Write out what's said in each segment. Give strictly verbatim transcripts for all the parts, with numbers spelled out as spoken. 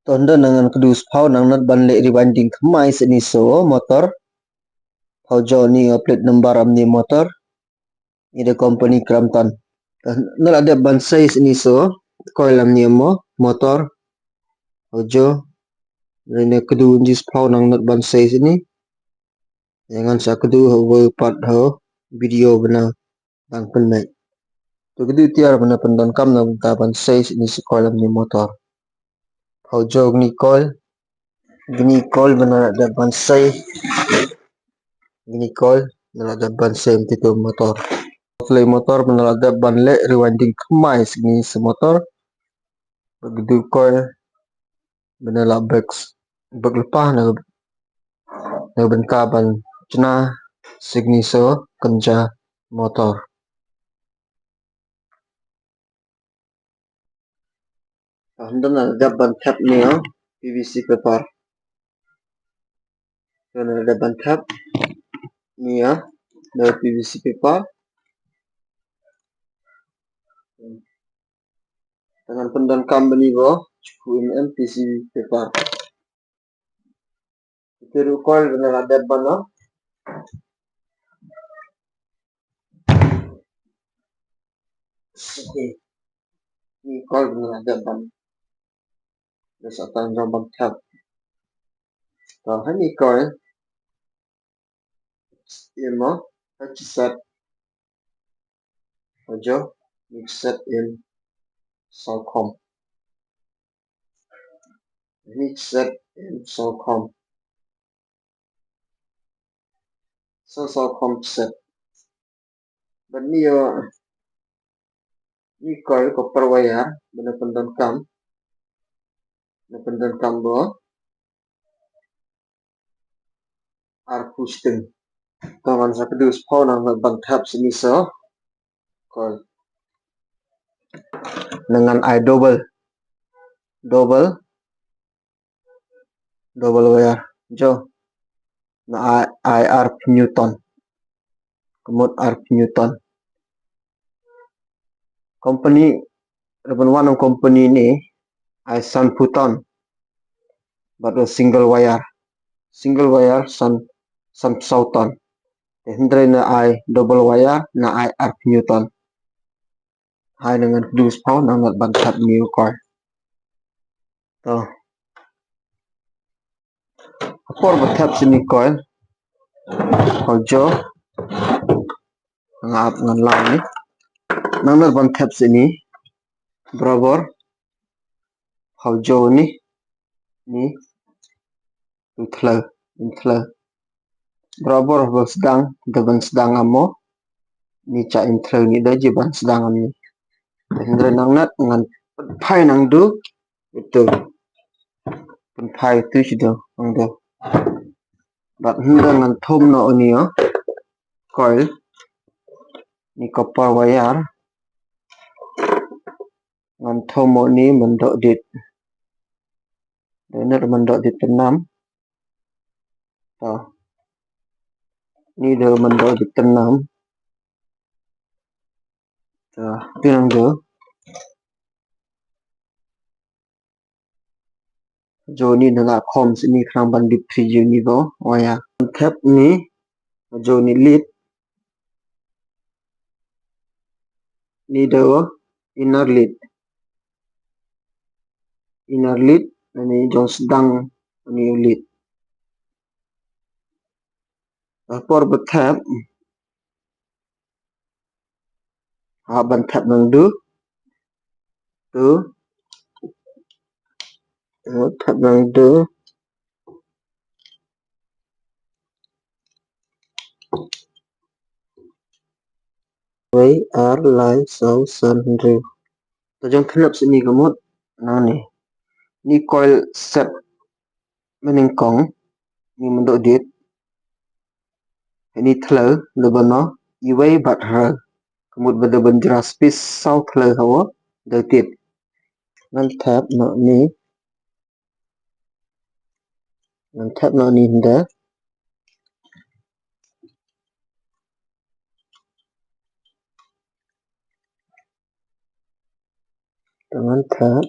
To hynda ngan kdew sphaw nang nat ban leh rewinding kmai sini so motor. Phaw jo ni plate number amni motor. Ni da company Crompton. Nala dep ban sei sini so coil amni mo motor. Phaw jo. Rene kdew nji sphaw nang nat ban sei sini. Ngan sa kdew ha u pat ha video bana ban pynmai. To kdew tiar bana pyndonkam na bynta ban sei sini so coil amni motor. Phaw jo gni coil. Gni coil bana la dep ban sei. Gni coil bana la dep ban sei mti to motor. Play motor bana la dep ban leh rewinding kmai sini so motor. Ba kdew coil bana la bek bek lepa na na bynta ban chna sini so kynja motor. Hynda nala dep ban thep ni o P V C paper. Hynda nala dep ban thep ni o na P V C paper. Ngan pyndonkam bani bo chku M M P C paper. Ite ru coil bana la dep ban o. Ni coil bana la dep ban. Desa tang jong ban thep. To hani coil. Imo, ha ki set. Ojo, mix set in Salcomp. Mix set in Salcomp. So Salcomp set. Ban ni o ni coil copper wire bana pyndonkam. Na pyndonkam bo. Ar pusting. To ngan sa kdew sphaw nang ban thep sini so coil. Ngan ai double. Double. Double wire. Jo. Na ai ai ar phew ton. Ka mut ar phew ton. Company, reban wan company ni ai san phew ton. Bad o single wire. Single wire san, san phew ton. Te hynrei na ai double wire na ai ar phew ton. Hai ngan kdew sphaw nang nat ban thep ni coil. To. Por ba thep sini coil. Phaw jo. Nga ap ngan lam ni. Nang nat ban thep sini. Barabor. Phaw jo ni. Ni. Imthleu. Imthleu. Barabor ba sdang, da ban sdang amo. Ni cha imthleu ni da ji ban sdang am ni. Hynrei nang nat ngan phai nang du. Itu. Pynphai tu shi do, ang do. Bad hynda ngan thom noh ni o. Coil. Ni copper wire. Ngan thom noh ni myndoh dit. Dei na myndoh dit tynam. To. Ni dei myndoh dit tynam. To, ti nang do. Jo ni na la khom sini khnang ban dip phi jo ni bo waya. Thep ni jo ni lit. Ni do inner lit. Inner lit ni jong sdang ni lit. Por ba thep ha ban thep nang du. Tu. Thep nang du. Wei ar lai saw san hynriew. To jong thnep sini ka mut nang ni. Ni coil set mening kong ni myndoh dit. Ni thleu lubano iwei bad hynriew. Ka mut ba da ban jra space saw thleu hawa da tit. Ngan thep noh ni. Ngan thep noh ni hynda. Ngan thep.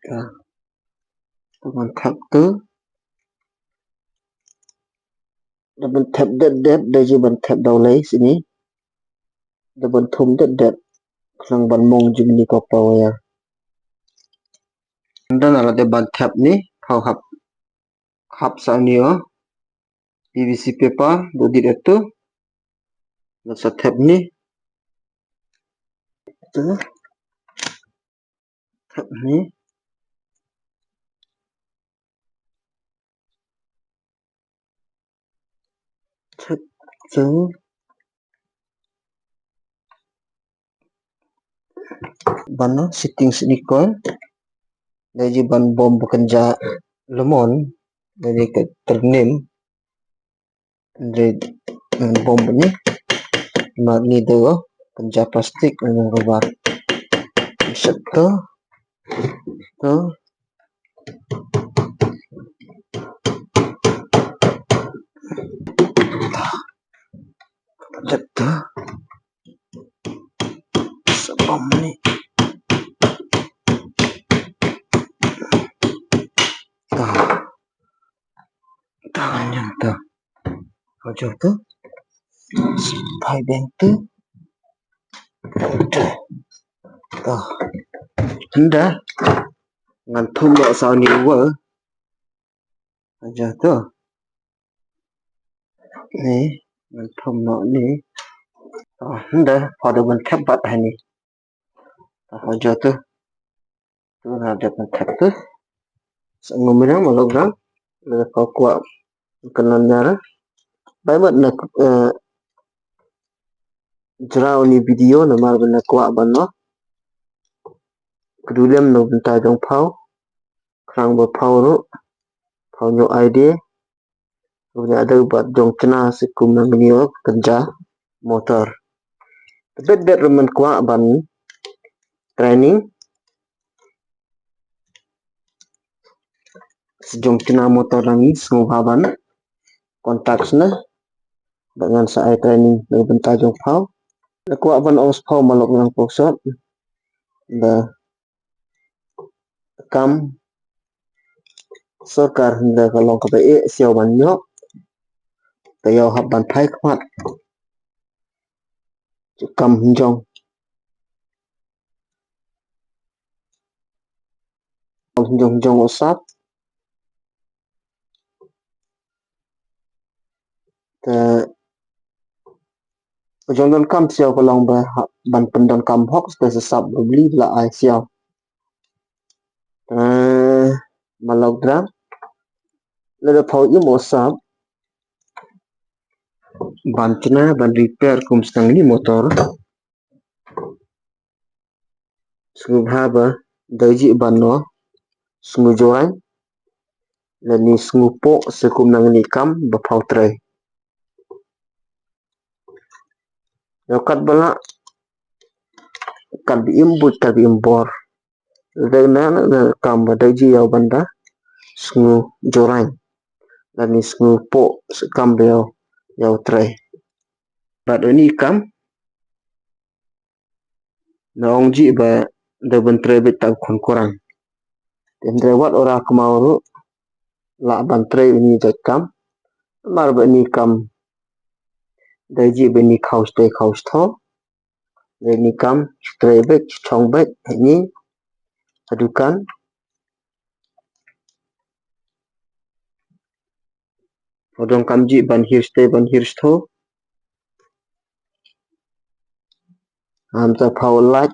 Ka, ka ban thep tu. Da ban thep det det, da ji ban thep daw lei sini. Da ban thum det det. Khnang ban mong jingni copper wire. Nda na la da ban thep ni, phaw hap. Hap sa ni o. P V C paper, do dit tu. La sa thep ni. Tu. Thep ni. Thep tu. Ban setting sini kon. Da ji ban bom ba kynja lemon. Da ji ka ternim. Hynrei ngan bom bad ni. Namar ni dei kynja plastik, ngan rubber. Set to. To. Set to. Sa bom ni. To. To, ngan to. Hajrong tu. Phai beng tu. Tu. Tu. Hynda. Ngan thum noh sa ni wa. Hajrong tu. Ni. Ngan thum noh ni. Tu. Hynda. Pha da ban thep bad ha ni. Hajrong tu. Tu na dep ban thep tu. Sa ngum ina malok dang. Lada pha kwah kan nan nyara. Bai mat na, eh, jrau ni video namar ban kwah ban noh. Kduliam na bynta jong phaw. Khrang ba phaw ruh. Phaw nyo idea. Kumne ada bad jong kena sikum nang ni o kynja motor. Tebet bet ruh men kwah ban training. Sejong kena motor nang ni sngewbha ban contact sne. Ba ngan sa ai training na bynta jong phaw. Da kwah ban ong phaw malok nang pok sot. Da kam sorkar hynda ka long kaba eh siaw ban ïoh. Ka ïoh hap ban phai khmat. Kam hynjong. Kam hynjong hynjong u sap. Te jong don kam siaw ka long ba ban pyndon kam hok te sa sap ba bli la ai siaw. Te malok dra. Lada phaw im u sap ban chna ban repair kum stang ni motor. Sngewbha ba dei ji ban noh sngew jorain lane sngew poh sikum nang ni kam ba phaw trei. Ïa kat ba lah kat ba im buit kat ba im bor. Dei na na kam ba dei ji ïa u ban da sngew jorain lane sngew poh sikam ba ïa u trei. Bad uni kam na ong ji ba da ban trei beit ta khun kurang. Te hynrei wat ora kmaw ruh lah ban trei uni jait kam. Namar ba uni kam dei ji ba ni khaw stei khaw stho. Dei ni kam trei beit chong beit ni ha dukan. Phaw don kam ji ban hir stei ban hir stho. Am ta phaw lait.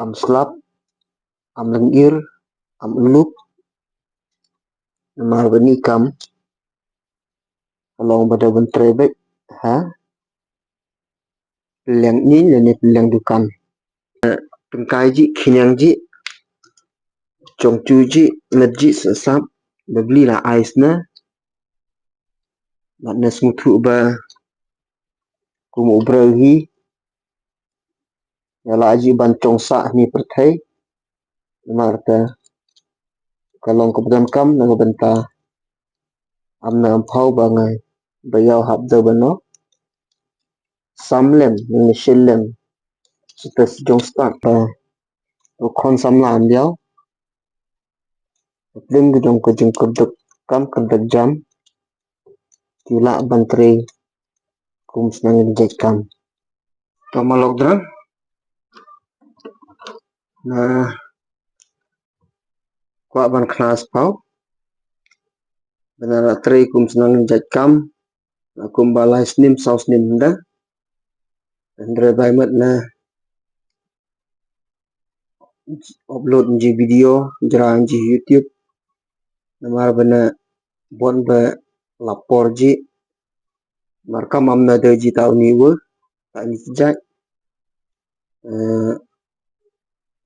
Am slap. Am lengir. Am luk. Namar ba ni kam ka long ba da ban trei beit ha pylliang ni lane pylliang dukan. Pynkai ji khiniang ji chong chu ji met ji sap ba bli la ais na. Mat na sngewthuh ba kum u briew hi ïa la ji ban chong sah ni pyrthei. Namar ka ka long ka bdan kam na ka bynta am na am phaw ba ngai ba ïa hap da ban noh. Sam lem ni shin lem. Sita sejong start ba u khon samla ym biaw. Pdeng ki dong ka jingkyrduh kam kyrduh jam, ki lah ban trei kum shnong in jait kam. To ma lok drang na kwah ban khna spau bana la trei kum shnong in jait kam. Na kumba lai snem saw snem hynda hynda bai mat na upload nji video jra nji YouTube. Namar bana bon ba lapor ji markam am na de ji ta uni wo ta ni jait. Eh,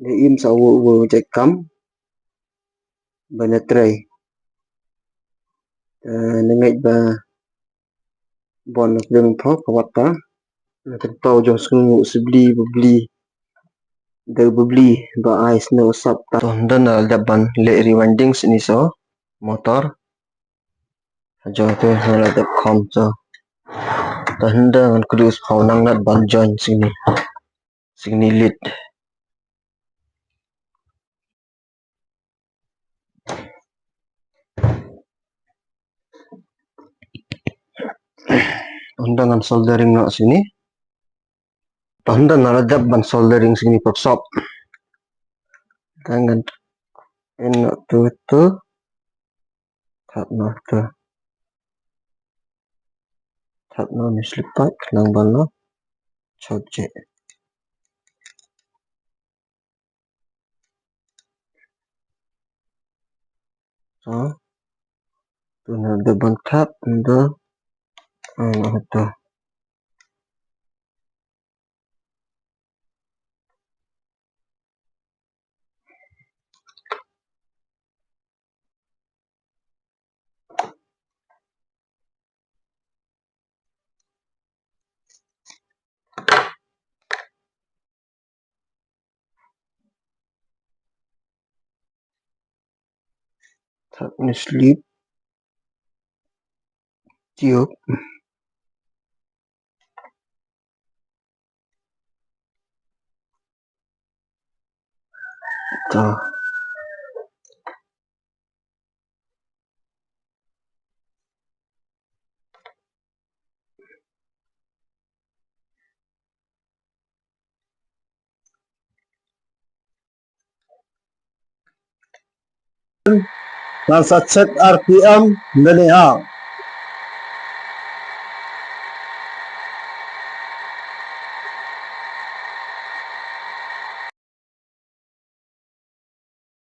de im sa wo wo jait kam bana trei. Eh, ne ngait ba bon na kdeng pho ka wat ta na kdeng tau jong sngu sibli bibli de bibli ba ai snu sap ta. To hynda na dep ban le rewinding sini so motor. Jong te na dep kham so. To hynda ngan kdu spau nang nat ban join sini sini lit. Unda ngan soldering no sini. Tanda na la dep ban soldering sini pop sop. Tangan en no tu tu. Tap no tu. Tap no ni slip pipe khnang ban no. Chop je. Ha? Tu na da ban tap da. Ana hata. Tap ni slip. Tiok. Ta. Ngan sa check R P M nani ha.